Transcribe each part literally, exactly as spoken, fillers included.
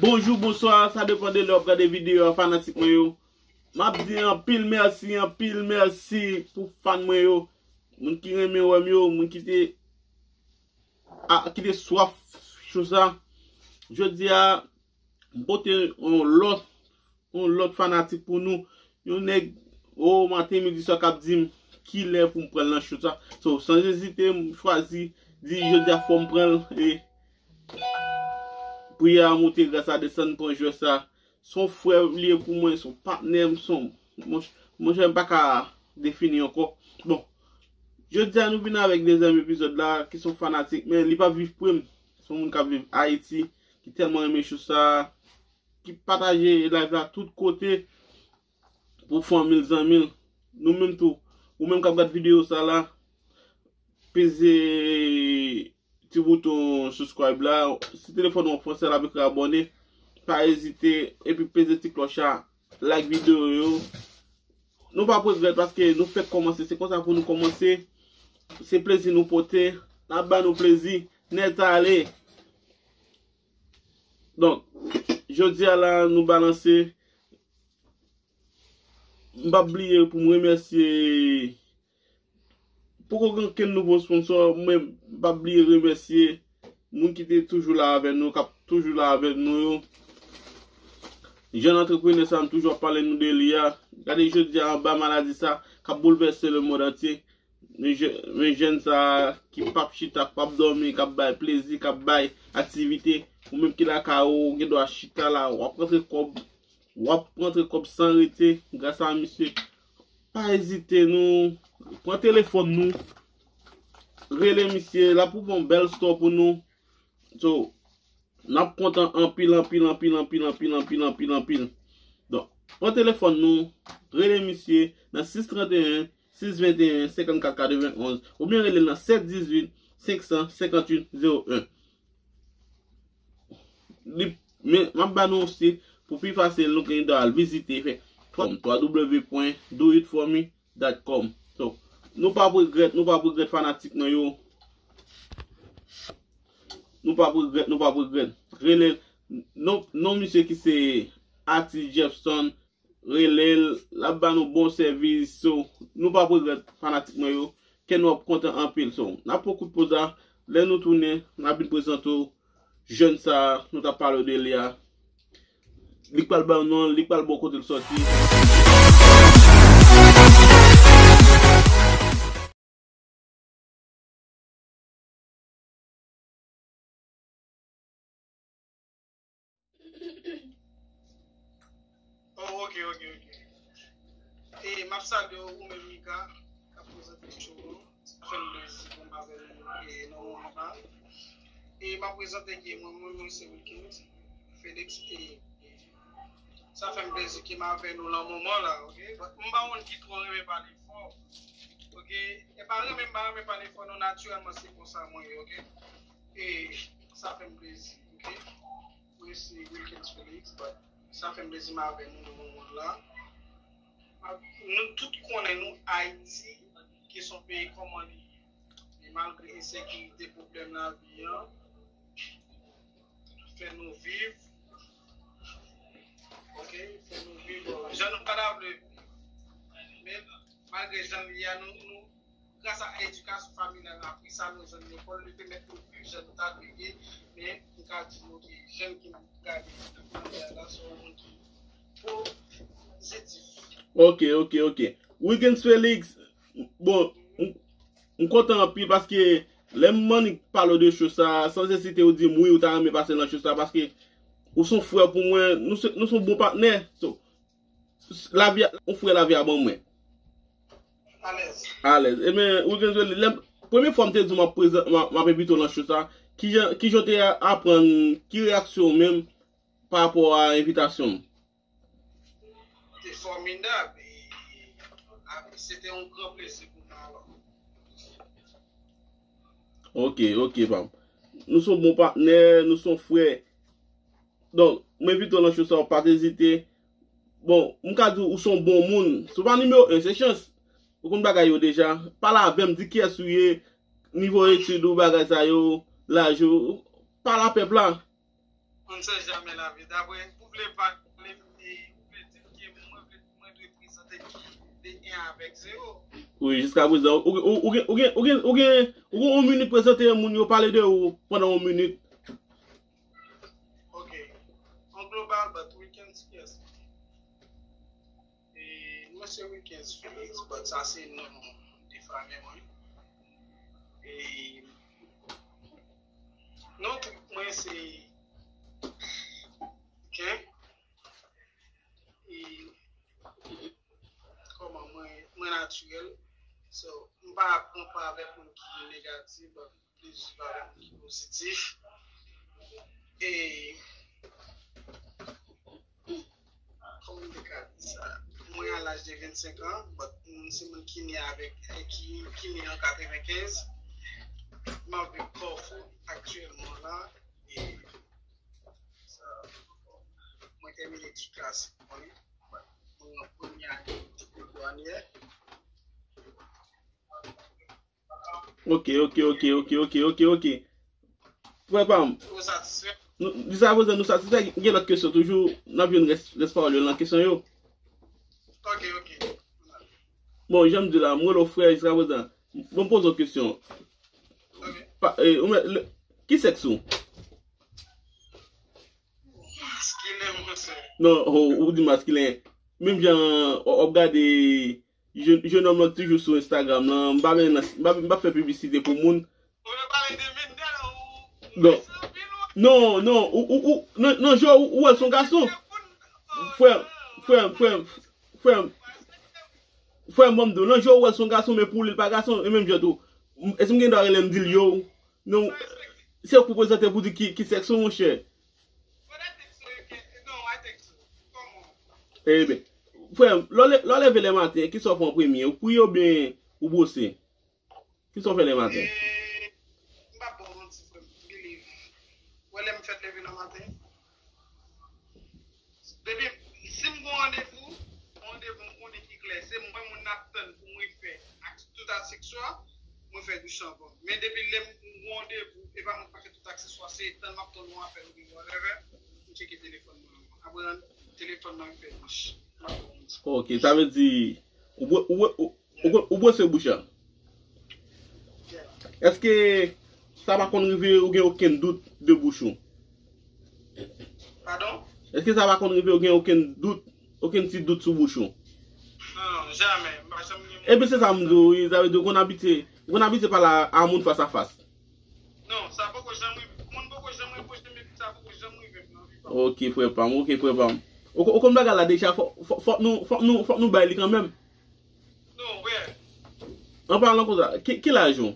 Bonjou, bonswa, sa depann de lè w ap gade videyo a, fanatik mwen yo. M ap di anpil mèsi, anpil mèsi pou fan mwen yo. Moun ki renmen wè m yo, moun ki te, a, ki te swaf cho sa. Jodi a, m pote yon lòt yon lòt fanatik pou nou. Yon nèg, o, maten, midi, swa k ap di m kilè pou m pran l nan cho sa. So, san ezite, m chwazi di jodi a fò m pran l. E priyè a monte, gras a desann, pran jwè sa. Se yon frè li ye pou mwen, se yon patnè m, se yon, mon, monchè, m pa ka defini ankò. Bon, jodi a nou vin avèk dezyèm epizòd la, ki se yon fanatik, men li pa viv pre m. Se yon moun k ap viv Ayiti, ki tèlman renmen cho sa, ki pataje live la tout kote pou fanmi l, zanmi l. Nou menm tou, ou menm k ap gad videyo sa la, peze ti bouton subscribe la. Si telefòn ou an fransè, l ap ekri abòne. Pa ezite, epi peze ti klòch la, like videyo yo. Nou p ap regrèt paske nou fèk kòmanse. Se konsa pou nou kòmanse. Se plezi nou pote. N ap ba nou plezi nèt ale. Donk, jodi a la, nou balanse. M p ap bliye pou m remèsye. Poko gen okenn nouvo sponsò, men m p ap bliye remèsye moun ki te toujou la avè nou, k ap toujou la avè nou yo. Jèn antreprenè sa, m toujou ap pale nou de li a. Gade jodi a anba maladi sa k ap boulvèse lemonn antye. Men jè-, men jèn sa a ki p ap chita, k p ap dòmi, k ap bay plezi, k ap bay aktivite. Ou menm ki lakay ou, ou gen dwa chita la, w ap rantre kòb, w ap rantre kòb san rete, gras a misye. Pa ezite non, pran telefòn nou, rele misye, l ap ouvri yon bèl store pou nou. So, n ap kontan anpil, anpil, anpil. Donk, pran telefòn nou, rele misye nan sis trant e en, sis venteyen, senkannkat katrevenonz, oubyen rele l nan sèt dizuit, senk san senkantuit, zewo en. Li, men, m ap ba nou osi, pou pi fasil, nou gen dwa al vizite, fè twa w w w pwen do it for me dot com. So, nou p ap regrèt, nou p ap regrèt, fanatik mwen yo. Nou p ap regrèt, nou p ap regrèt. Rele l, non, non misye ki se Atis Jefferson, rele l, l ap ba nou bon sèvis. So, nou p ap regrèt, fanatik mwen yo. Kè nou ap kontan anpil. So, n ap pran kout poz la. Lè nou tounen, n ap vin prezante w jèn sa a, nou t ap pale w de li a. Li k pral ba w non, li k pral ba w kote l sòti. Oh, ok, ok, ok. E m ap salye w, ou menm, Mika, k ap prezante show an. Sa fè m plezi pou m avè nou, e, nan moman la. E m ap prezante ki mwen, mwen, mwen se Wilkins Felix, e, e sa fè m plezi ke m avè nou nan moman la, ok? But m pa moun ki twò renmen pale fò, ok? E pa renmen, m pa renmen pale fò, non, natirèlman, se konsa mwen ye, ok? E sa fè m plezi, ok? Mwen se Wilkins Felix, but sa fè m plezi m avè nou nan moman la. Nou tout konnen nou Ayiti, ki se yon peyi kòman li ye. E malgre ensekirite, pwoblèm lavi an, fè nou viv, ok, fè nou viv, euh, jan nou pa ta vle viv. Men malgre jan li ye a, nou, nou, gras a edikasyon familyal, apre sa nou jwenn lekòl, li pèmèt nou viv jan nou ta dwe ye. Men m ka di nou ke jèn ki gade videyo a la, se yon moun ki pozitif. Ok, ok, ok. Wilkins Felix, bon, m, m kontan anpil paske lè m annik pale w de cho sa, san ezite ou di m wi, ou ta renmen pase nan cho sa, paske ou se yon frè pou mwen, nou se, nou se yon bon patnè. So, lavi a, yon frè lavi a ban mwen. Alèz. Alèz. Ebyen, Wilkins Felix, lè, premye fwa m te di w m ap prezan-, m ap, m ap envite w nan cho sa, kijan, kijan w te aprann, ki reyaksyon w menm pa rapò a envitasyon m? Te fòmidab, e, a, se te yon gran plezi pou mwen alò. Ok, ok, pa m. Nou se yon bon patnè, nou se yon frè. Donk, m envite w nan cho sa, w pa t ezite. Bon, m ka di w, ou se yon bon moun. Se w pa nimewo en, se chans. Ou konn bagay yo deja. Pale avè m, di kiyès ou ye, nivo etid ou, bagay sa yo, laj ou. Pale a pèp la. On ne sait jamais la vie. Dapre, ou vle pale, e, ou vle di m ke mwen vle, mwen dwe prezante ki de en avèk zewo. Wi, jiska prezan, ou, ou, ou gen, ou gen, ou gen, ou gen, ou gen yon minit prezante moun yo pale de ou pandan yon minit. Ok. An global, but Wilkens, yes. E, mwen se Wilkens Felix, but sa se non de fanmi mwen. E, non trip mwen se Ken. E, kòman mwen, mwen natirèl. So, m pa pran pa avèk moun ki negatif, but plis viv avèk moun ki pozitif. E, kòman m te ka di sa? Mwen a laj de vennsenk an, but m se moun ki ne avèk, ki, ki ne an katrevenkenz. M ap viv Carrefour aktyèlman la. E sa, mwen tèmine ti klas mwen. Mwen nan premye ane, ti kou dwanyè. Ok, ok, ok, ok, ok, ok, ok. Frè pa m. Ou satisfè? Nou, jiska prezan, nou satisfè. Gen lòt kesyon toujou. N ap jwenn rès, rès pawòl yo nan kesyon yo. Ok, ok. Bon, jan m di la, m rele w frè jiska prezan. Bon, m poze w kesyon. Ok. Pa, e, ou mèt, le, ki sèks ou? Maskilen, monchè. Non, ou, ou di maskilen. Menm jan w, w ap gade jèn, jèn nonm lan toujou sou Instagram lan. M pa menm nan, m pa, m pa fè piblisite pou moun. Ou vle pale de Mendel, ou, ou Non. Mechan anpil, ou. Non, non, ou, ou, ou, nan, nan je w, ou wè l se yon gason. Frè m, frè m, frè m, frè m. Frè m, ban m di w, nan je w, ou wè l se yon gason, men pou li, l pa gason, e menm jan tou. M, èske m gen dwa rele m di l yo? Non, se ou k pou prezante pou di ki, ki sèks ou, monchè. Ebyen, frè m, lè w le-, lè w leve lè maten, kisa w fè an premye? Ou priye oubyen ou bwose? Kisa w fè lè maten? E, m p ap ba w manti, frè m, believe. Ou wè lè m fèk leve nan maten? Depi, si m gon randevou, yon randevou m konnen ki klè, se mwen moun n ap tann pou mwen fè ak tout akseswa, mwen fè douch anvan. Men depi lè m gon randevou, e pa mwen k pa fè tout akseswa, se tann m ap tann yon apèl oubyen whatever, m tcheke telefòn mwen anvan. Apre telefòn nan, m fè douch. M ap ba w manti. Ok, sa vle di, ou bwe-, ou bwe-, ou, Ou, ou bwose bouch la. Èske sa pa konn rive ou gen okenn dout de bouch ou? Padon? Èske sa pa konn rive ou gen okenn dout, okenn ti dout sou bouch ou? Non, non, jamè. M pa janm gen. Ebyen, se sa m di w, wi. Sa vle di ou konn abitye, ou konn abitye pale a, a moun fas a fas. Non, sa poko janm rive. Moun poko janm repwoche m epi sa poko janm rive m nan vi pa m. Ok, frè pa m, ok, frè pa m. Ou, ou konn bagay la deja, fò, fò, fòk nou, fòk nou, fòk nou bay li kanmenm. Non, wè. An palan konsa, ki, ki laj ou?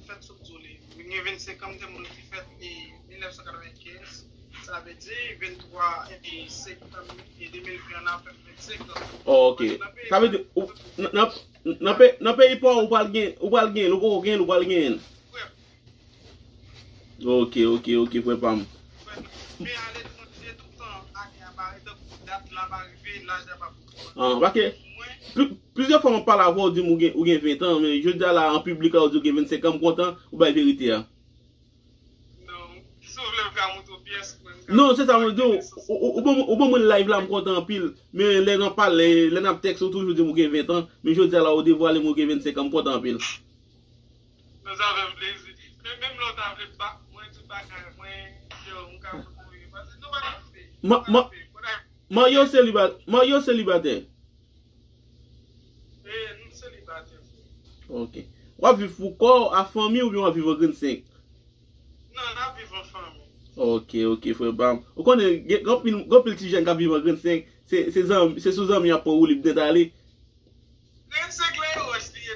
Fèt sou Zoli. Mwen gen vennsenk an, m te moun ki fèt, e, mil nèf san katrevenkenz, sa vle di venntwa, e, septanm, e, de mil ven an, ap fè vennsenk an. Oh, ok. Sa vle di, ou, nan, nan, nan pe-, nan peyi pa w, ou pral gen, ou pral gen, ou poko gen, ou pral gen. Wè. Ok, ok, ok, frè pa m. Men aletranje, toutan ane a pa rive, tankou dat la pa rive, laj la pa pou. Ah, paske pli-, plizyè fwa mwen pale avè w, ou di m ou gen, ou gen ven an, men jodi a la, an piblik la, ou di ou gen vennsenk an, m kontan, ou bay verite a. Non, si w vle, m ka montre w pyès mwen, m ka. Non, se sa mwen di w, ou, ou, ou ban, ou ban mwen live la, m kontan anpil, men lè n ap pale, lè n ap tèks, ou toujou di m ou gen ven an, men jodi a la, ou devwale m ou gen vennsenk an, m kontan anpil. Non, sa fè m plezi. Men menm lè w ta vle bat mwen, tout bagay, mwen, yo, m ka kote w ye. Pase nou pa nan fè. Ma-, ma-, marye ou seliba-, marye ou selibatè? E, nou selibatè, frè. Ok. W ap viv pou kò w, a fanmi w, oubyen w ap viv an grenn senk? Non, n ap viv an fanmi. Ok, ok, frè pa m. Ou konnen, gen, gen anpil, gen anpil ti jèn k ap viv an grenn senk, se, se zanmi, se sou zanmi y ap pran woulib nèt ale. Grenn senk la e wòch li ye.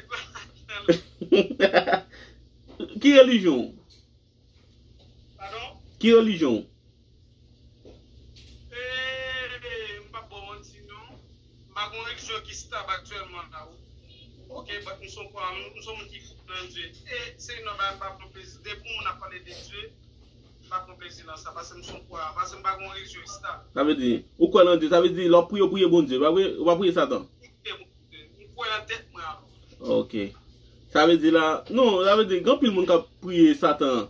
Ki relijyon w? Padon? Ki relijyon w? E, m p ap ba w manti, non. M pa gon relijyon ki stab aktyèlman la, wi. Ok, but m se yon kwa-, m se yon moun ki fou nan Dye. E se youn nan bagay m pa pran plezi. Depi yon moun ap pale de Dye, m pa pran plezi nan sa, paske m se yon kwa-, paske m pa gon relijyon estab. Sa vle di, ou kwè nan Dye, sa vle di, lè w ap priye, w priye Bondye, pa vre? Ou pa priye Satan? M priye Bondye. M kwè nan tèt mwen alò. Ok. Sa vle di la, non, sa vle di, gen anpil moun k ap priye Satan.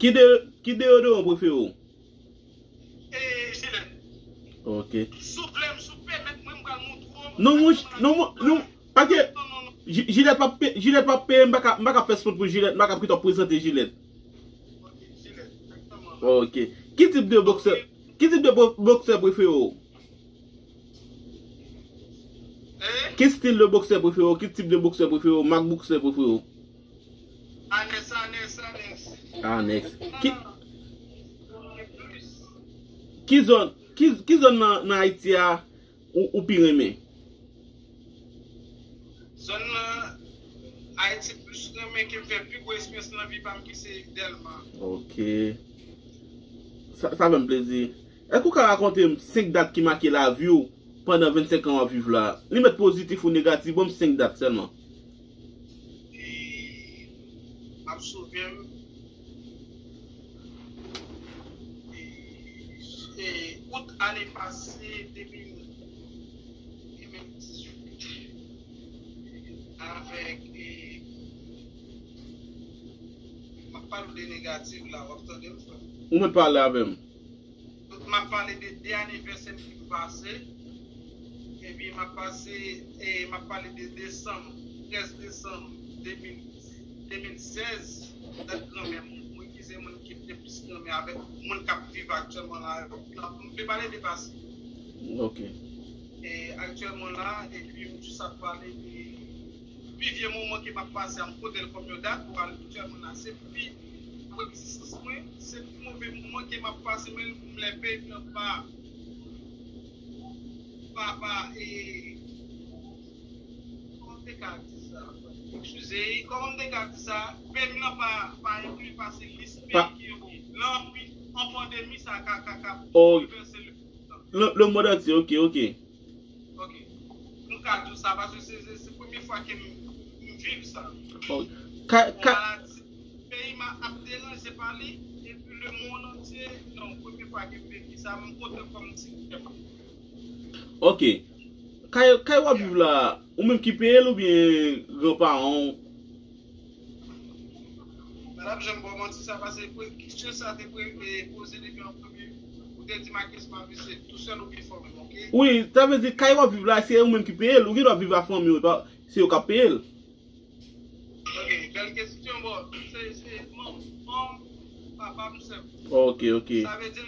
Ki de, ki deyodoran w prefere w? Ok. Non, mouch, non, mou- non, pa gen. Ji- Jilèt p ap pe- Jilèt p ap peye, m pa ka, m pa ka fè spot pou Jilèt, m pa ka pito prezante Jilèt. Ok. Ki tip de boksè, ki tip de bo- boksè prefere w? Ki stil de boksè prefere w? Ki tip de boksè prefere w? Mak boksè prefere w? Anès, anès, anès. Anès. Ki, ki zòn, ki, ki zòn nan, nan Ayiti a ou, ou pi renmen? Zòn nan Ayiti plis renmen ke m fè pi gwo eksperyans nan vi pa m ki se Dèlma. Ok. Sa, sa fè m plezi. Èske ou ka rakonte m senk dat ki make lavi w pandan vennsenk an w ap viv la? Li mèt pozitif ou negatif, ban m senk dat sèlman. E, m ap sove m. E, e, out ane pase, de mil, de mil dizuit, avèk, e, m ap pale w de negatif la, w ap tande m, frè m? Ou mèt pale avè m. M ap pale de de anivèsè m ki pase. Epi m ap pase, e, m ap pale de desanm, trèz desanm de mil, de mil sèz. dèt granmè moun, moun ki se moun ki te plis granmè avèk moun k ap viv aktyèlman la yo. M te pale de pase. Ok. E aktyèlman la, epi m jis ap pale de pi vye moman ke m ap pase a, m pote l kòm yon dat pou aktyèlman la. Se pi, pou egzistans mwen, se pi move moman ke m ap pase, men m lè peyi m nan pa, pa, pa, e, kòman m te ka di sa? Eskize, kòman m te ka di sa? Peyi m nan pa, pa enkli pase lis peyi ki yo lan an pandemi sa ka, ka, ka boulvèse le, le, le monde entier, ok, ok. Ok. M ka di w sa, paske se, se, se premye fwa ke m, m viv sa. Oh. Ka, ka, maladi, peyi m ap deranje pa li, epi le monde entier, non, premye fwa ke m viv sa, m pote l kòm ti kè m. Ok. Kay, kay w ap viv la, ou menm ki peye l oubyen granparan w? Madam, jan m ba w manti sa, paske pre-, kesyon sa te pre-, e, poze depi an premye. Ou te di m a kesyon a, se tousèl ou byen fò menm, ok? Wi, sa vle di kay w ap viv la, se ou menm ki peye l, ou gen dwa viv ak fanmi w, e pa, se yo k ap peye l. Ok, bèl kesyon, bon, se, se manman m, papa m, sè m. Ok, ok. Sa vle di,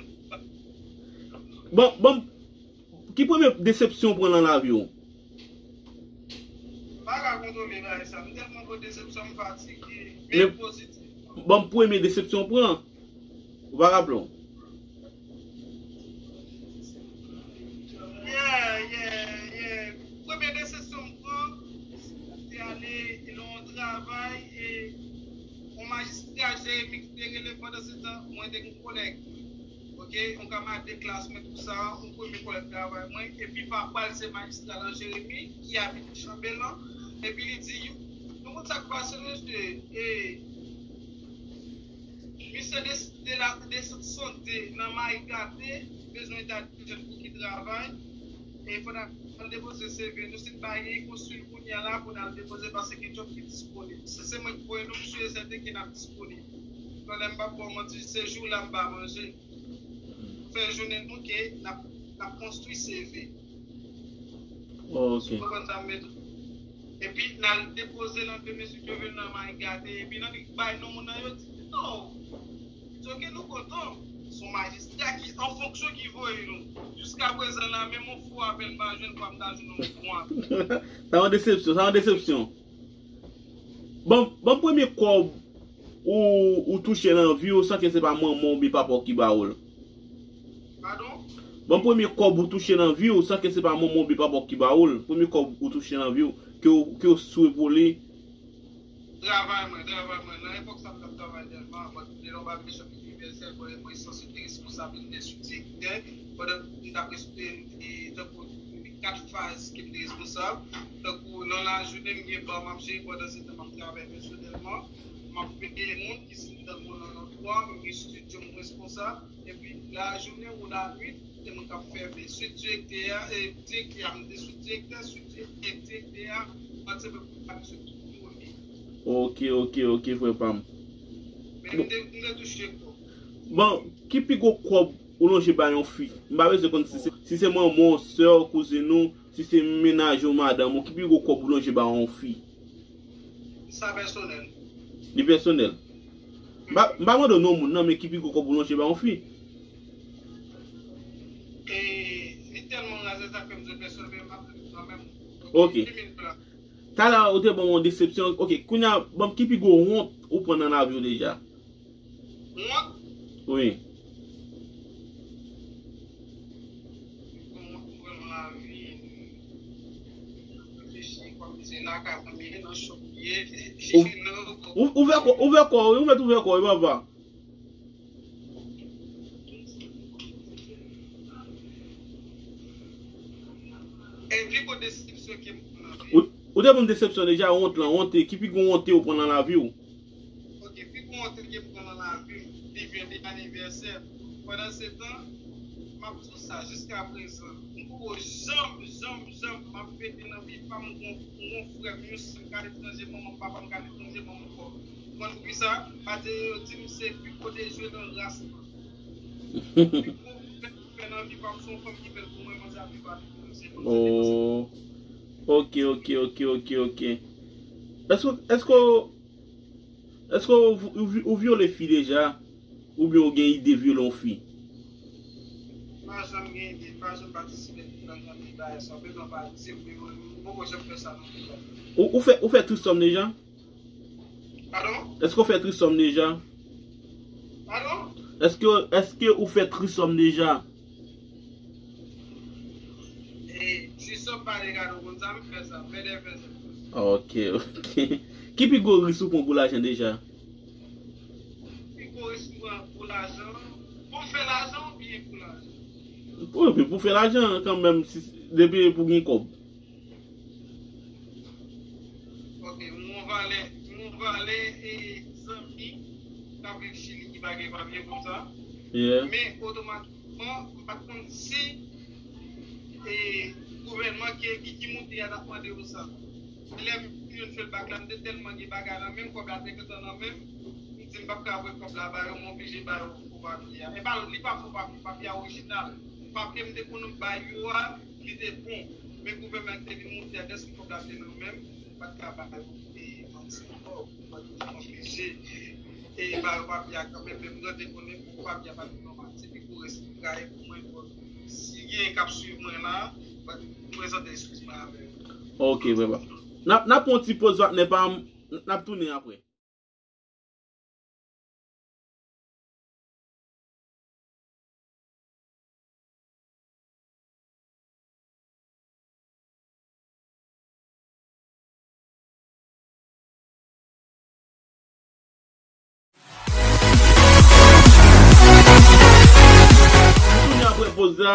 bon, bon, ki premye desepsyon w pran nan lavi w? M pa ka kontwole bagay sa. M tèlman pran desepsyon, m fatige. Men, men pozitif. Bon, premye desepsyon w pran? Ou pa raple w? Yeah, yeah, yeah. Premye desepsyon m pran, se te ale nan yon travay e yon majistra Jeremi ki te rele m pandan se tan, mwen te gen yon kolèg. Ok, yon kamarad de klas mwen, tou sa, yon premye kolèg travay mwen, epi papa l se majistra lan Jeremi, ki abite Chanbelan, epi li di, nou konn sa k pase, mesye, e, misye de, de la, de sante nan Mayi Gate, bezwen dat jèn pou ki travay, e fò n al depoze C V nou, si n pa gen, konstwi l kounye a la pou n al depoze, paske gen djòb ki disponib. Si se mwen k voye nou, m si e sèten ke n ap disponib. Pandan m p ap ba w manti, se jou la m pa manje. Fè jounen nou ke n ap, n ap konstwi C V. Oh, ok. Ou konprann sa m vle di? Epi n al depoze nan de mesye ki vin nan Mayi Gate, epi nan li bay non moun nan, yo di, oh, ok, nou kontan. Se yon majistra ki an fonksyon ki voye nou. Jiska prezan la, menm yon fo apèl m pa jwenn, fwa m ta jwenn yon bon apèl. Sa yon desepsyon, sa yon desepsyon. Bon, bon, premye kòb ou, ou touche nan vi w san ke se pa manman w oubyen papa w ki ba ou l. Padon? Bon, premye kòb ou touche nan vi w san ke se pa manman w oubyen papa w ki ba ou l. Premye kòb ou touche nan vi w, ke w, ke w swe pou li. Travay mwen, travay mwen. Nan epòk sa, m t ap travay Dèlma, mwen te nan yon babechòp inivèsèl, mwen, mwen sanse te responsab, m te sou direktè, pandan m t ap respe, e, tankou kat faz ke m te responsab, tankou nan lajounen, m gen ba m ap jere, pandan se tan, m ap travay pèsonèlman, m ap peye moun ki sitan moun nan twa, m gen estidyo m responsab, epi lajounen ou lannuit, se mwen k ap fèmen. Sou direktè a, e, direktè a, m te sou direktè, sou direktè, direktè a, m ap fèmen pou m ap sou tout moun. Ok, ok, ok, frè pa m. Men m te, m te touche kòb. Bon, ki pi gwo kòb ou lonje bay yon fi? M pa bezwen konn si se, si se manman w, sè w, kouzin ou, si se mennaj ou, madanm ou, ki pi gwo kòb ou lonje bay yon fi? Sa pèsonèl. Li pèsonèl. M pa, m pa mande w non moun nan, men ki pi gwo kòb ou lonje bay yon fi? E, li tèlman raze sa ke m di pèsonèl, men m ap di kanmenm. Ok. Di mil frank. Talè ou te ban m yon desepsyon. Ok, kounye a, ban m ki pi gwo wont ou pran nan lavi w deja? Wont? Wi. Pi gwo wont m pran nan lavi m. Reflechi kòm se lakay mwen m ye, nan chòk m ye. Ou, non, ou, ouvè kò, ouvè kò w, ou mèt ouvè kò w, papa. E pi gwo desepsyon ke m pran nan vi m. Ou, ou te pran desepsyon deja, wont lan, wonte, ki pi gwo wonte ou pran nan lavi w? Ok, pi gwo wonte ke m pran nan lavi m, li vin de anivèsè. Pandan se tan, m ap di w sa, jiska prezan, m poko janm, janm, janm, m ap pete nan vi pa m, gon, gon frè m, yon sè m k aletranje, manman m, papa m k aletranje, manman m fò. Konn poukisa? Paske yo di m se pi gwo dejwe nan ras mwen. Pi gwo fè nan vi pa m, se yon fanm ki bèl pou mwen, manzè ap viv avèk mwen, se manzè te panse. Oh. Ok, ok, ok, ok, ok. Èske, èske, Èske ou, ou, ou vyole fi deja? Oubyen ou gen ide vyole yon fi? M pa janm gen ide, m pa janm patisipe nan jan de bagay sa, m bezwen patisipe, m poko janm fè sa non plis. Ou, ou fè, ou fè trisòm deja? Padon? Èske ou fè trisòm deja? Padon? Èske, èske ou fè trisòm deja? E, trisòm pa de gado konn sa, m fè sa, m fè de fè sa. Ok, ok. Ki pi gwo risk ou pran pou lajan deja? Pi gwo risk m pran pou lajan, pou m fè lajan oubyen pou lajan? Wi, pou fè lajan kanmenm, si, depi pou gen kòb. Ok, m gon valè, m gon valè e zanmi k ap viv Chili ki pa gen papye konsa. Yeah. Men otomatikman, m pa t konn si e gouvènman ki, ki, ki moute a t ap mande yo sa. Lè m vin fè l bak la, m te tèlman gen bagay nan men m, kòb la te gentan nan men m, m di m p ap ka voye kòb la ba yo, m oblije ba yo fo papye a. E pa, li pa fo papye, papye a orijinal. Papye m te konn bay yo a, li te bon. Men gouvènman te vin moute a, dèske kòb la te nan men m, m pa t ka ba yo e manti ankò, m pa t oblije e ba yo papye a kanmenm, men m gentan konnen pou papye a pa t nòmal, se pi gwo risk li ka ye pou mwen, bon, si gen k ap swiv mwen la, m prezante eskiz mwen avè yo. Ok, vrèman. N ap, n ap pran yon ti poz, patnè pa m, n ap tounen apre. Tounen apre poz la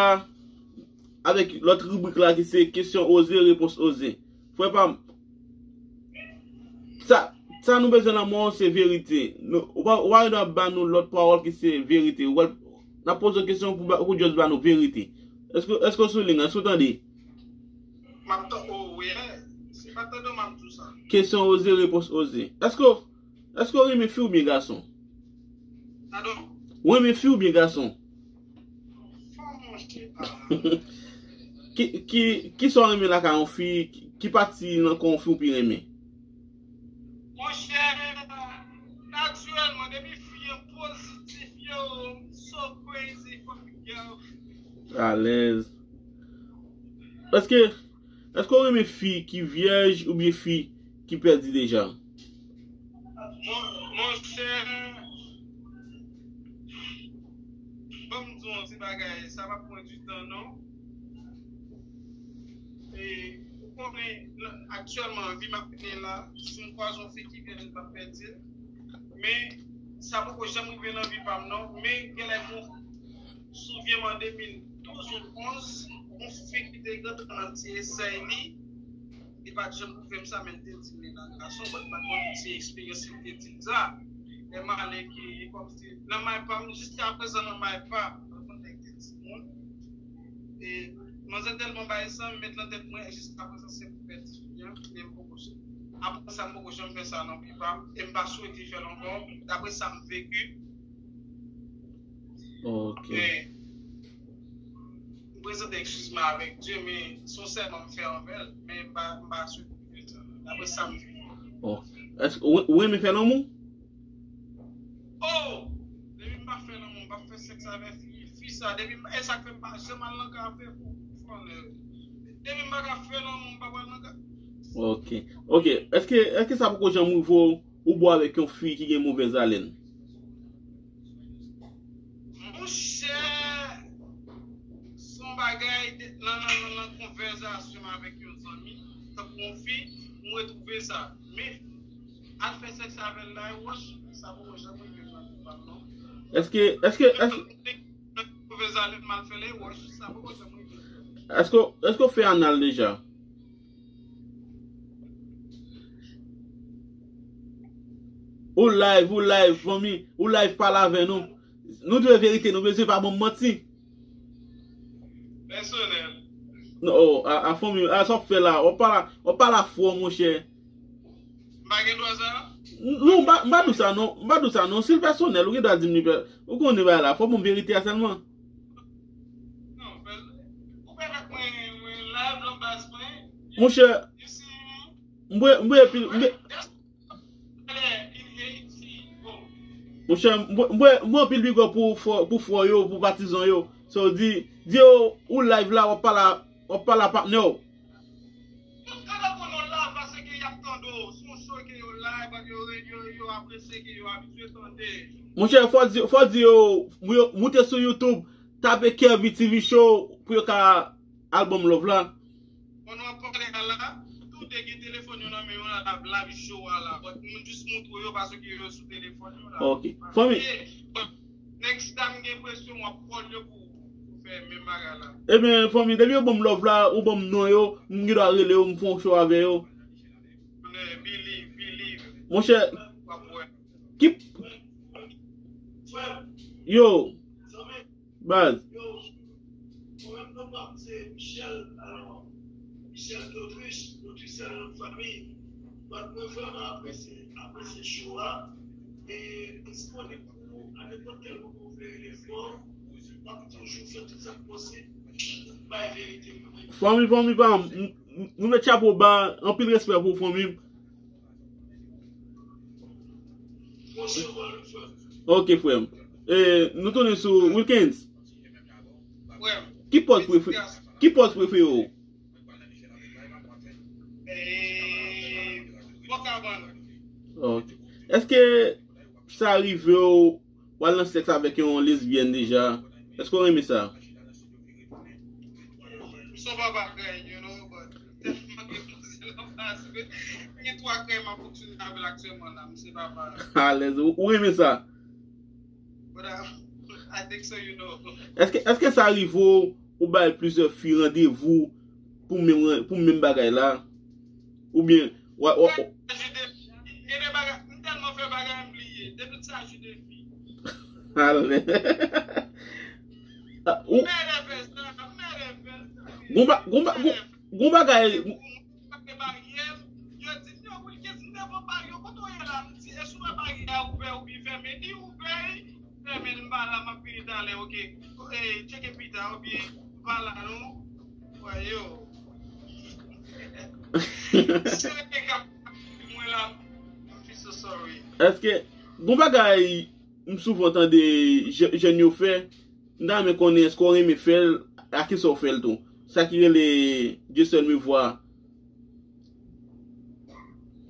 avèk lòt ribrik la ki se kesyon oze, repons oze. Frè pa m, sa, sa nou bezwen nan mwen se verite. Nou, ou pa, ou pa gen dwa ba nou lòt pawòl ki se verite. Ou pral, n ap poze w kesyon pou, ba- pou just ba nou verite. Èske, èske w sou liy la? Èske w tande? M ap tan-, oh, wi, eh, si m pa tande w, m ap di w sa. Kesyon oze, repons oze. Èske, èske w renmen fi oubyen gason? Padon? Ou renmen fi oubyen gason? Fò monchè, ah. Ki, ki, ki sa w renmen lakay yon fi? Ki, ki pati nan kò yon fi ou pi renmen? Monchè, natirèlman, depi fi an pozitif, yo, m so crazy for the girl. Alèz. Èske, èske w renmen fi ki vyèj oubyen fi ki pèdi deja? Mon, monchè, ban m di w yon ti bagay, sa p ap pran di tan, non. E, ou konnen, la, aktyèlman, vi m ap mennen la, si m kwaze yon fi ki vyèj, m p ap pèdi l. Men, sa poko janm rive nan vi pa m, non. Men, genlè m souvyen m an de mil douz ou onz, yon fi ki te gentan nan ti esèy li, li pa t janm pwouve m sa, men l te di m li nan gason, but m pa t konn si eksperyans li te di m sa. Lè m ale ki, kòmsi, nan may pa m, jiska prezan nan may pa m, m pa konn nèg te di moun. E, manzè tèlman bay san, m met nan tèt mwen, jiska prezan se pou pèdi fi an, men m poko, apre sa, m poko janm fè sa nan vi pa m, e m pa swete fè l ankò, daprè sa m veki. Ok. E, m prezante eskiz mwen avèk Dye, men se yon sèman m fè anvè l, men m pa, m pa swete fè sa. Daprè sa m viv. Oh. Èske ou, ou renmen fè lanmou? Oh! Depi m pa fè lanmou, m pa fè sèks avèk fi, fi sa, depi m, e sa k fè m pa janm al nan kafe pou, pou fè anlè. Depi m pa ka fè lanmou, m pa pral nan kafe. Ok. Ok. Èske, èske sa poko janm rive w, ou bò avèk yon fi ki gen movèz alèn? Monchè, se yon bagay de, nan, nan, nan, nan konvèsasyon m avèk yon zanmi, tankou yon fi, m retwouve sa. Men, al fè sèks avè l la, e wòch, sa poko janm rive nan vi pa m, non. Èske, èske, èske, konvèsasyon m al fè l, e wòch, sa poko janm rive. Èske, èske w fè anal deja? Ou live, ou live, fanmi. Ou live, pale avè nou. Nou di verite, nou bezwen pa ban m manti. Pèsonèl. Non, oh, a, a fanmi, a sa w ap fè la? W ap pale, w ap pale a fò, monchè. M pa gen dwa sa? Non, m pa, m pa di w sa, non. M pa di w sa, non. Si l pèsonèl, ou gen dwa di m li pè-, ou konnen bagay la. Fò w ban m verite a sèlman. Non, pè-, ou pèmèt mwen, mwen live nan baz mwen. Monchè, you see me? M voye, m voye pil, m voye, Brother in Haiti, Monchè, m voye anpil big up pou frè yo, pou patizan yo. So, di, di yo ou live la, w ap pale a patnè w. Tout gade pou nou la, paske y ap tande w. Se yon show ke yo live, yo, yo, yo apresye, ke yo abitye tande. Monchè, fò di, fò di yo, moute sou YouTube, tape Kervy T V Show pou yo ka album love la. Bon, nou ap pale a la, tou de gen telefòn yo nan men yo la, l ap live show a la. But moun jis moutre yo paske yo sou telefòn yo la. Ok. Fanmi. Nèg sa m gen enpresyon w ap call yo pou, pou fè menm bagay la. Ebyen, fanmi, depi yo ban m love la, ou ban m non yo, m gen dwa rele yo, m fè yon show avè yo. Believe, believe. Monchè, ki, yo, baz. Mwen menm non pa m se Michel, alò, Michel Dodrich, Dodrich se yon non fanmi. But mwen vrèman apresye, apresye show a. E disponib pou ou a nenpòt kèl moman ou vle rele m, m ap toujou fè tout sa k posib pou bay verite pou nou. Fanmi, fanmi pa m, m, m, nou met chapo ba, anpil respè pou ou, fanmi. Ok, frè m. E, nou tounen sou Wilkens. Ki pòz prefere, ki pòz prefere w? Ok. Èske sa rive w, w al nan sèks avèk yon lesbyèn deja? Èske w renmen sa? M son papa krèy, you know, but m tèlman gen plezi nan plas, m gen twa krèy m ap fonksyone avè l aktyèlman la, m se papa. Alèz, ou, ou renmen sa? But, uh, I think so, you know. Èske, èske sa rive w, ou bay plizyè fi randevou pou menm, pou menm bagay la? Oubyen, w, w, w, Gen de bagay, m tèlman fè bagay m bliye. Depi sa, je defi. Alè. Ah, ou, Mèdè fè sa, mèdè fè sa. Gon ba-, gon ba-, gon, gon bagay. Mèdè fè sa. Baryè, yo di m, yo, Wilkens, m te pran baryè, kote w ye la? M di, e si w wè baryè a ouvè oubyen fèmen? Li ouvè, fèmen, m pa la, m ap vini talè, ok. Eh, tcheke pita, oubyen m pa la, non. Wè, yo. Si w te ka mwen la, m feel so sorry. Èske, gon bagay m souvan tande jè-, jèn yo fè, m ta renmen konnen èske w renmen fè l, a kisa w fè l tou? Sa ki rele Dieu seul me voit.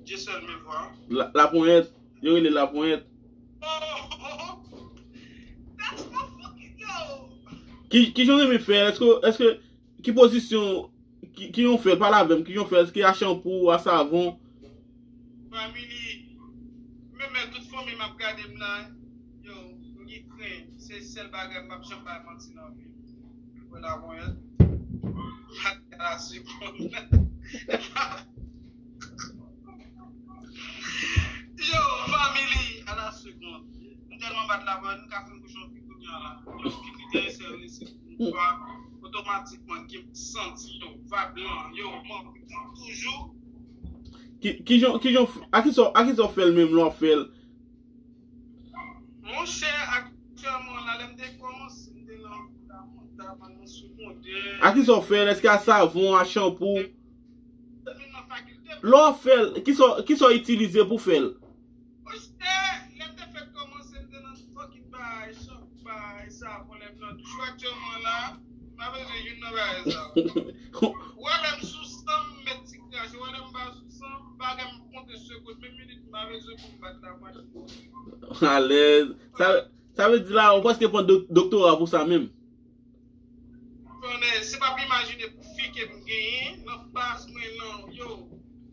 Dieu seul me voit. La, laponyèt, yo rele laponyèt. Oh, oh, oh. That's my fucking, yo. Ki, kijan w renmen fè l? Èske, èske Ki pozisyon, ki, kijan w fè l? Pale avè m, kijan w fè l? Èske a chanpou, a savon? Family, menm lè tout fanmi m ap gade m la, yo, m gen kren, se sèl bagay m p ap janm bay manti nan vi m. Wè la, bon, a la segonn. Yo, family, a la segonn. M tèlman bat la, bro, m ka fin kouche yon fi kounye a la. Yon fi ki te enterese m, se yon fwa, otomatikman, ke m santi, yo, vibe lan, yo, m anvi toujou. Ki, kijan, kijan, a kisa, a kisa w fè l menm lè w ap fè l? Monchè, aktyèlman, la, lè m te kòmanse, m te nan, nan, nan segondè. A kisa w fè l? Èske a savon, a chanpou? Lè w ap fè l, kisa, kisa w itilize pou fè l? Monchè, lè m te fèk kòmanse, m te nan fucking bay, bay savon lè m nan douch. Aktyèlman la, m pa bezwen youn nan bagay sa yo. Ou wè lè m sou san, m met ti krache. Ou wè lè m pa sou san, m pa gen m konte segonn, menm minit, m pa bezwen pou m bat la mwen. Alèz. Sa, sa vle di la, ou prèske pran dok-, doktora pou sa menm. Konnen, se pa pou imajine fi ke m genyen, nan baz mwen, nan, yo,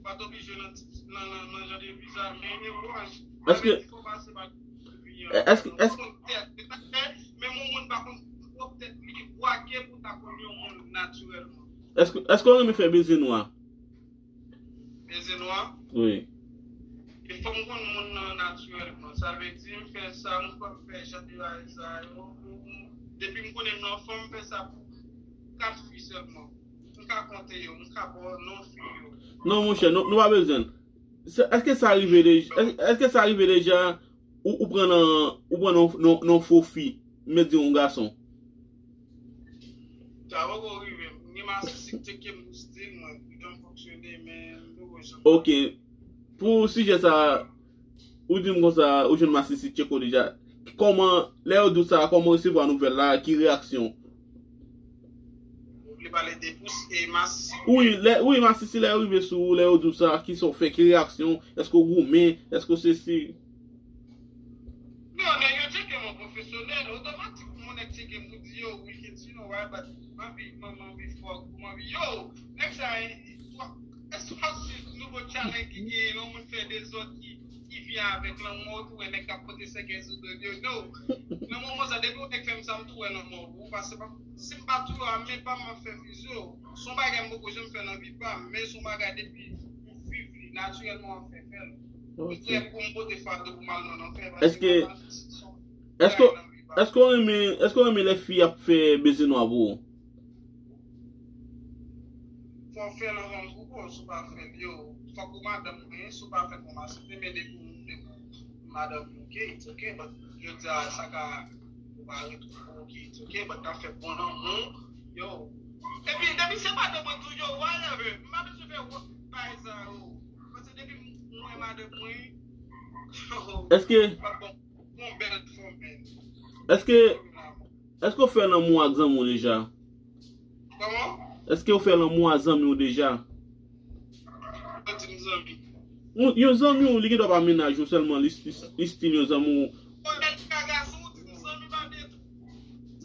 pa t oblije nan, nan, nan, nan jan de vi sa, men anyway, èske, fò pase pa vi an. Èske, èske, men yon moun pa konn pwòp tèt li, bwake pou ta konn yon moun natirèlman. Èske, èske w renmen fè beze nwa? Beze nwa? Wi. E fò m konn moun nan natirèlman. Sa vle di m fè sa, m pa fè jan de bagay sa yo. Depi m konnen m nan fanm, m fè sa pou kat fi sèlman. M ka konte yo, m ka ba w non fi yo. Non, monchè, nou, nou pa bezwen l. Se, èske sa rive deja, èske, èske sa rive deja ou, ou pran nan, ou pran nan, nan, nan fo fi, m di yon gason? Sa poko rive m. M gen masisi k tcheke m pou stil mwen, pou jan m fonksyone, men m poko janm. Ok. Pou sijè sa, Ou di m konsa, ou jwenn masisi Tcheko deja. Kòman, lè yo di w sa, kòman w resevwa nouvèl la, ki reyaksyon? Ou vle pale de pous e masisi? Wi, lè, wi, masisi, lè yo rive sou ou, lè yo di w sa, ki sa w fè, ki reyaksyon? Èske w goumen? Èske w sesi? Non, nèg yo tcheke m an pwofesyonèl, otomatik yon nèg tcheke m pou di, yo, we can, you know, right, but m anvi, m anvi fòk, m anvi, yo, nèg sa, e, e, èske w ap swiv nouvo challenge ki genyen, yon moun fè dezòd ki, ki vyen avèk lanmò, ou tou wè nèg k ap pote sèkèy sou do l yo, no. Nan moman sa, depi yon nèg fè m sa, m tou wè lanmò pou ou, paske pa, si m pa touye w a men pa m, m ap fè fizi w. Se yon bagay m poko janm fè nan vi pa m, men se yon bagay depi m viv li, natirèlman m ap fè fè l. M Ok. Prè pou m pote fado pou m al nan lanfè, paske Èske, mwen pa nan sitiyasyon èske, bagay nan vi pa m. Èske w renmen, èske w renmen lè fi ap fè beze nwa pou ou? Fò w fè l anvan m koupe w, si w pa fè l, yo, fòk ou madanm mwen, si w pa fè l pou m aksepte, men depi w, depi w madanm mwen, ok, it's ok, but jodi a, sa ka, ou pa retwouve w, ok, it's ok, but n ap fè bon lanmou, yo. Epi, depi se madanm mwen tou, yo, whatever, m pa bezwen fè wòt bagay sa yo. Paske depi m wè madanm mwen, yo, Èske, m ap bon, bon bèl fanm, men. Èske, èske w fè lanmou ak zanmi w deja? Kòman? Èske w fè lanmou a zanmi w deja? Ou di m zanmi. Yon, yon zanmi w, li gen dwa pa mennaj ou sèlman, li, li, li still yon zanmi w. Bon, lè l ka gason, ou di m zanmi pa vle tou.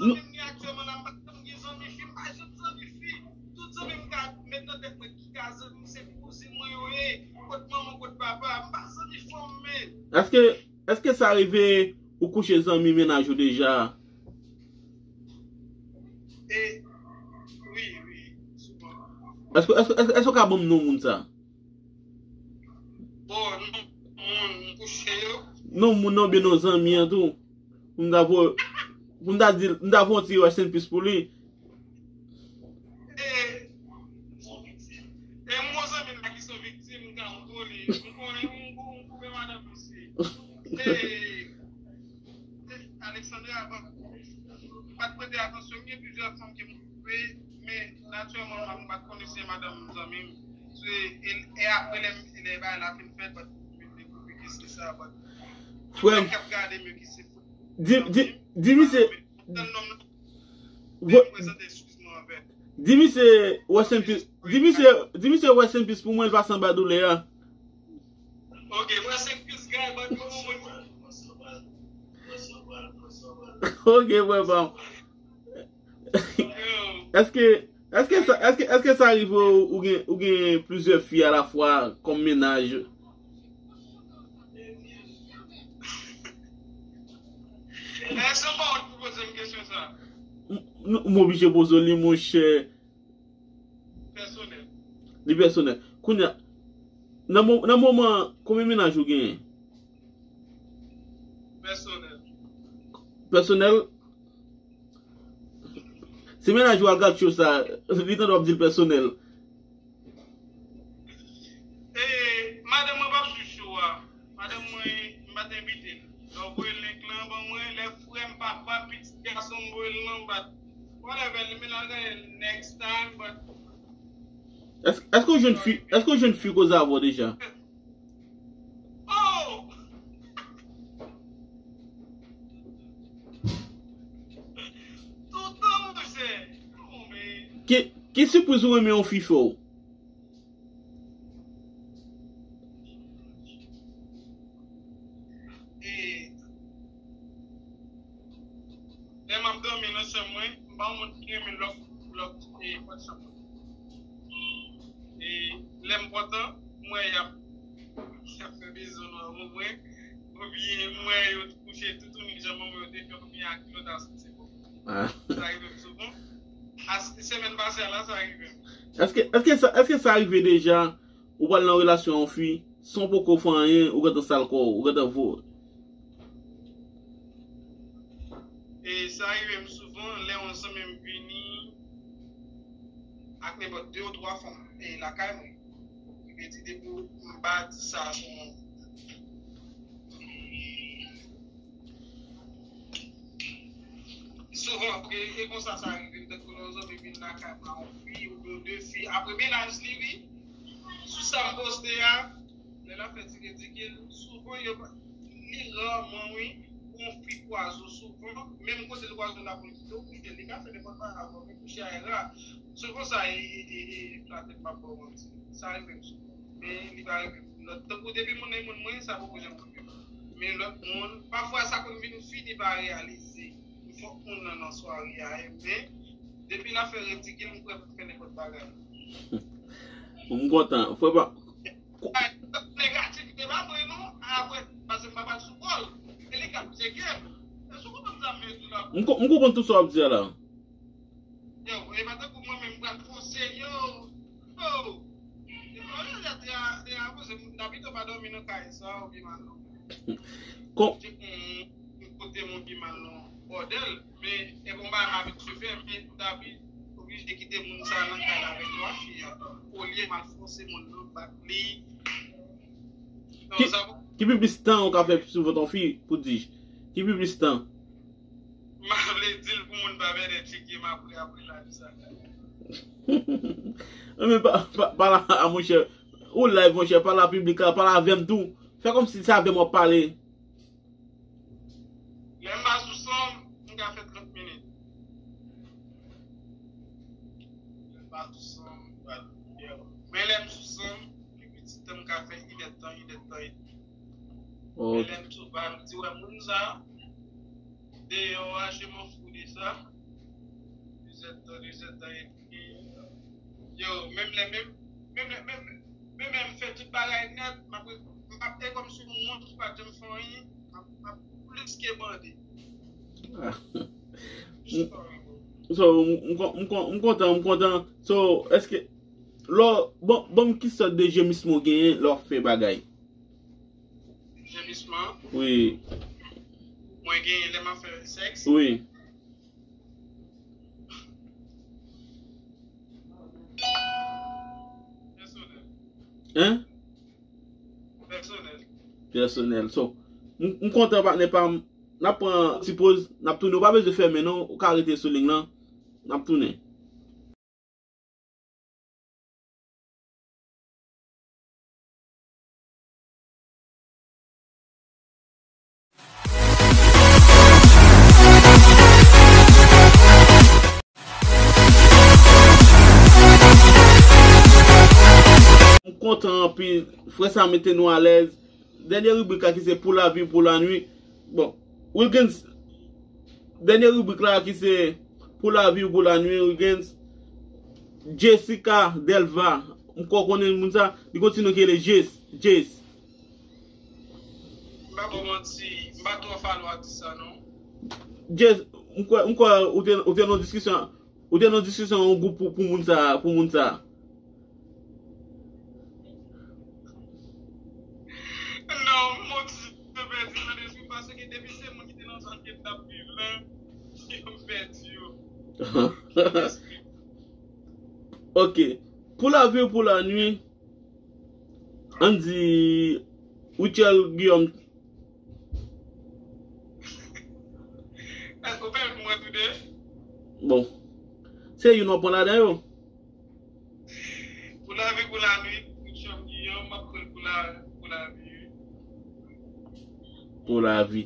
Non. Zanmi m gen aktyèlman la, m pa janm gen zanmi fi, m pa janm zanmi fi. Tout zanmi m ka met nan tèt mwen ki ka zanmi m, se kouzin mwen yo ye, kot manman, kot papa, m pa zanmi fanm, men. Èske, èske sa rive ou kouche zanmi mennaj ou deja? E, wi, wi, souvan. Èske, èske, èske, èske w ka ban m non moun sa? Bon, non moun, m kouche yo. Non moun nan oubyen non zanmi an tou. Pou m ta vo-, pou m ta di, m ta voye yon ti rest in peace pou li. E, e m gon zanmi la ki se yon viktim, m ka montre w li. M konnen m, m, m koupe madanm misye. E, Alexandra, bon, m pa t prete atansyon, gen plizyè fanm ke m koupe, men natirèlman, m pa t konnen se madanm zanmi m. Se, e, e apre lè m, lè bagay la fin fèt, but m vin dekouvri ke se sa, but Frè m, nèg k ap gade m yo ki se di, di, di misye, m prezante eskiz mwen anvè. Di misye, rest in peace, di misye, di misye rest in peace pou mwen, l pase anba doulè a. Ok, mwen se Chris Guy, but pou moun. Ok, mwen pa. Èske, èske sa, èske, èske sa rive ou, ou gen, ou gen plizyè fi alafwa kòm mennaj? Èske w pa wont pou poze m kesyon sa? M, m, m oblije poze w li, monchè. Pèsonèl. Li pèsonèl. Kounye a, nan mo-, nan moman, konbyen mennaj ou genyen? Pèsonèl. Pèsonèl? Se mennaj ou al gad show sa, li tande w ap di l pèsonèl. E, madanm mwen p ap swiv show a. Madanm mwen, m pa t envite l. Lè w voye link lan ban mwen, lè frè m, papa, pitit gason m voye l lan, but whatever, li mennaj la, next time, but Èske, èske w jwenn fi, èske w jwenn fi koze avè w deja? Oh! Toutan, monchè. Come on, man. Ki, ki sipriz ou renmen yon fi fè w? E, lè m ap dòmi nan chanm mwen, m pa yon moun ki renmen lòk, lòk, e, pòt chanm mwen. E, lè m kontan, m wè y ap, y ap fè bezwen nan wonm mwen, oubyen m wè yo kouche toutouni jan manman yo te fè, oubyen ak lòt asosi. Ah. Sa rive m souvan. As-, semèn pase a la, sa rive m. Èske, èske sa, èske sa rive deja? Ou pral nan relasyon yon fi, san w poko fè anyen, ou gentan sal kò w, ou gentan vo. E sa rive m souvan, lè yon zanmi m vini ak nenpòt de ou twa fanm, e lakay mwen. Li vle di depi m pa di sa sou moun. Souvan, e, e konsa sa rive m, tankou lè yon zanmi vin lakay mwen, yon fi, oubyen de fi, apre mennaj li, wi, sou sa m poste a, lè l ap fè ti ridikil, souvan yo pa, li raman, wi, pou yon fi kwaze w souvan, menm kote l kwaze w la pou l kite w kouche, li ka fè nenpòt bagay avè w, men kouche a e ra. Se konsa e, e, e, e flatè m p ap ba w manti. Sa rive m souvan. Men li pa rive m lòt. Tankou depi moun nan e moun mwen, sa poko janm rive m. Men lòt moun, pafwa sa konn vin fini pa reyalize. M fòk moun nan nan sware a, men depi l ap fè ridikil, m kwè m fè nenpòt bagay. M kontan. Fò pa. Negativite pa mwen non, apre, paske m pa pral sou kò l. E li k ap tcheke m. Èske w konprann sa m vle di la? M ko-, m konprann tout sa w ap di a la. Yo, e pa tankou mwen menm m pral fonse, yo. Yo. Yo, yo, yo, te a, te a, poze moun, dabitid pa dòmi nan kay sa, oubyen mal non. Kon- Ti, mm, kote moun ki mal non, bòdèl, men, e bon, ba m abitye fè, men, dabitid, oblije kite moun sa nan kay la avèk twa fi a, olye m al fonse moun nan, bat li. Non, Ki, sa bon. Ki pi plis tan ou ka fè sou vant yon fi, pou di? Ki pi plis tan? M pa vle di l pou moun pa pèdè tcheke m apre, apre live sa. Men pa, pa, pa la, a, monchè. Ou live, monchè, pale a piblik la, pale avè m tou. Fè kòmsi se avè m w ap pale. Lè m pa sou son, m ka fè trant minit. Lè m pa sou son, m pa, men lè m sou son, pi piti tan m ka fè inèdtan, inèdtan edmi. Oh. Men lè m sou pa, m di, wè, moun sa, deyò a, je m'en fous de ça. Dezèdtan, dezèdtan edmi. Yo, menm lè, menm, menm lè, menm, menm lè m fè tout bagay nèt, m ap, m ap, e kòmsi m wont ki pa t janm fè anyen, m ap, m ap plis ke bande. Ah. Just horrible. So, m, m kon-, m kon-, m kontan, m kontan. So, èske, lò, bon, bon, ki sòt de jemisman w genyen lè w ap fè bagay? Jemisman? Wi. Mwen genyen lè m ap fè sèks? Wi. Pèsonèl. Hein? Pèsonèl. Pèsonèl. So, m, m kontan patnè pa m. N ap pran ti poz, n ap tounen. Ou pa bezwen fèmen non, ou ka rete sou liy lan. N ap tounen. M kontan anpil. Frè sa mete nou alèz. Dènye ribrik la ki se Pou lavi, pou lanwi. Bon, Wilgens, dènye ribrik la ki se Pou lavi ou pou lanwi, Wilgens. Jessica Delva. M kwè w konnen moun sa. Li gon ti non ki rele Jess. Jess. M pa ba w manti, m pa twò follow atis sa non. Jess, m kwè, m kwè ou te, ou te nan diskisyon, ou te nan diskisyon yon gwoup pou, pou moun sa, pou moun sa. Non, m on ti jan pèdi nan lespri m, paske depi se moun ki te nan zòn ke m t ap viv la, m pèdi yo. Ok. Pou lavi ou pou lanwi, ann di Richel Guillaume. Èske w pèmèt mwen tou de? Bon. Se youn w ap pran ladan yo? Pou lavi, pou lanwi, pou Richel Guillaume, m ap pran pou la, pou lavi, wi. Pou lavi.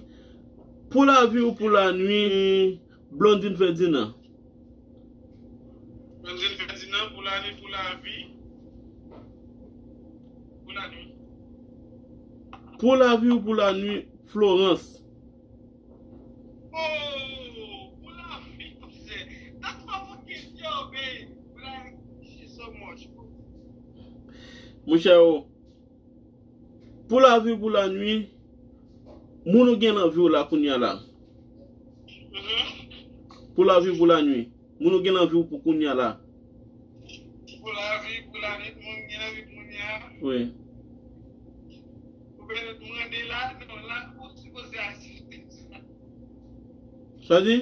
Pou lavi ou pou lanwi, Blondine Ferdinand. Blondine Ferdinand, pou lavi, pou lavi, pou lanwi. Pou lavi ou pou lanwi, Florence. Oh, pou lavi, mizè. That's my fucking girl, babe. Like, she's so much, bro. Monchè, oh. Pou lavi, pou lanwi, moun ou gen nan vi w la kounye a la. Mhm. Pou lavi, pou lanwi, moun ou gen nan vi w pou kounye a la. Pou lavi, pou lanwi, moun gen nan vi kounye a. Wi. Ou bezwen mande la, non, la, ou sipoze asiste. Sa di?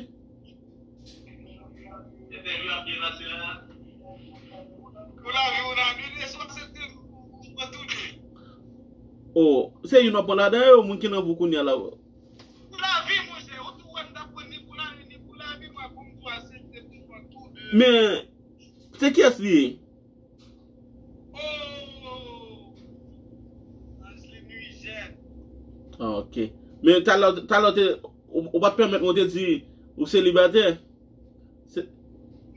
Oh, se youn w ap pran ladan yo, moun ki nan vi w kounye a la. Men, se kiyès li ye? Oh! Ansley Nuigène. Ah, ok. Men talè, talè w te, ou, ou pa t pèmèt mwen te di ou selibatè. Se-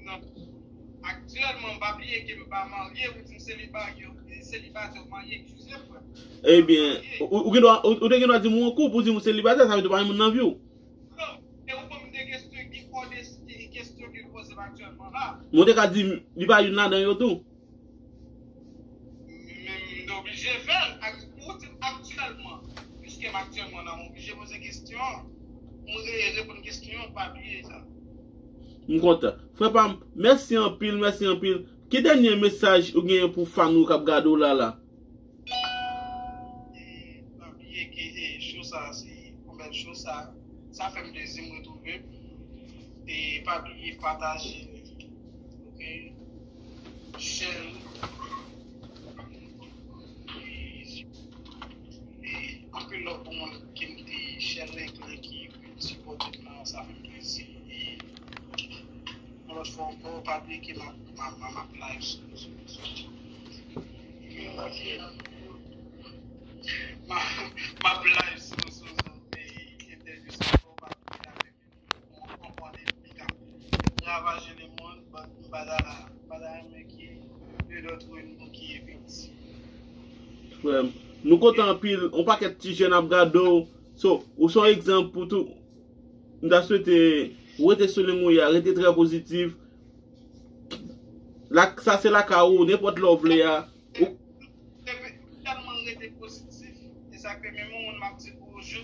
Non. Aktyèlman, m pa bliye ke m pa marye, ou di m seliba-, selibatè, ou marye, eskize m, frè. Ebyen, ou, ou gen dwa, ou, ou te gen dwa di m ou an koup, ou di m ou selibatè, sa vle di ou pa gen moun nan vi w. Non, e ou ban m de kesyon ki kò de, ki kesyon ke l poze m aktyèlman la. Mwen te ka di li pa youn ladan yo tou. Men m te oblije fè l. Ak-, ou di m aktyèlman. Piske m aktyèlman la, m oblije poze kesyon an. M re-, reponn kesyon an, pa bliye sa. M kontan. Frè pa m, mèsi anpil, mèsi anpil. Ki dènye mesaj ou genyen pou fan ou k ap gade w la la? E pa bliye ke, e, show sa, se yon bèl show sa. Sa fè m plezi m retwouve. E pa bliye pataje, ok? Share. E, e anpil love pou moun ki m te share link lan, ki vin sipòte m nan, sa fè m plezi. E yon lòt fwa ankò, pa bliye ke m ap, m ap, m ap live sou rezo sosyo. M ap, m ap live sou rezo sosyo. E entèvyou sa ankò, pa bliye la. Bon, bon, bon, li, li ka ravaje lemonn, but m pa ta, m pa ta renmen ke de lòt moun ki viktim. Frè m, nou kontan anpil, yon pakèt ti jèn ap gade w. So, ou se yon egzanp pou tout. M ta swete ou rete sou liy ou ye a, rete trè pozitif. La, sa se lakay ou, nenpòt lè w vle a. Ou- Tèlman rete pozitif, e sa fè menm yon moun m ap di bonjou.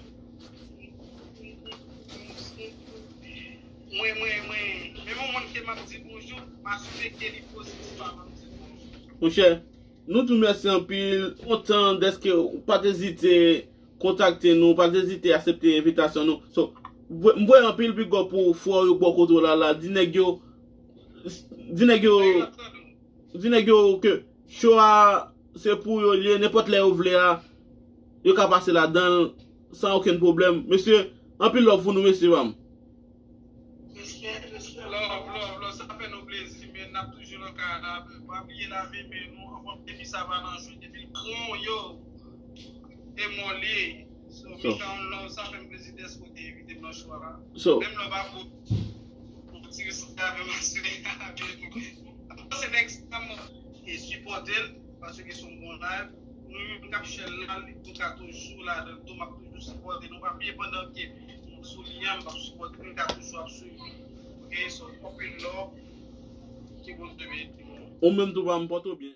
Mwen, mwen, mwen, menm yon moun ke m ap di bonjou, m asire ke li pozitif avan m di bonjou. Monchè, nou di w mèsi anpil, kontan dèske ou pa t ezite kontakte nou, pa t ezite aksepte envitasyon nou. So, m voye anpil big up pou frè w yo bò kote w la la, di nèg yo, di nèg yo, di nèg yo ke show a se pou yo l ye, nenpòt lè yo vle a, yo ka pase ladan l san okenn pwoblèm. Mesye, anpil love pou nou, mesye pa m. Love, love, love, sa fè nou plezi, men n ap toujou nan kay la. Pa bliye lave men nou anvan depi sa va nan jwe, depi l pran w, yo, e moli. So, so, Mikan Love, sa fè m plezi dèske w te envite m nan show a. So, menm lè w pa pou, pou ti respè avè m, respè avè nou. Se next time, e sipòte l, paske se yon bon live. Nou menm k ap share la, nou ka toujou ladan l tou, m ap toujou sipòte nou. Pa bliye pandan ke m sou liy an, m ap sipòte nou, m ka toujou ap swiv nou. Ok, so, anpil love, ke Bondye beni nou. Ou menm tou pa m pote w byen.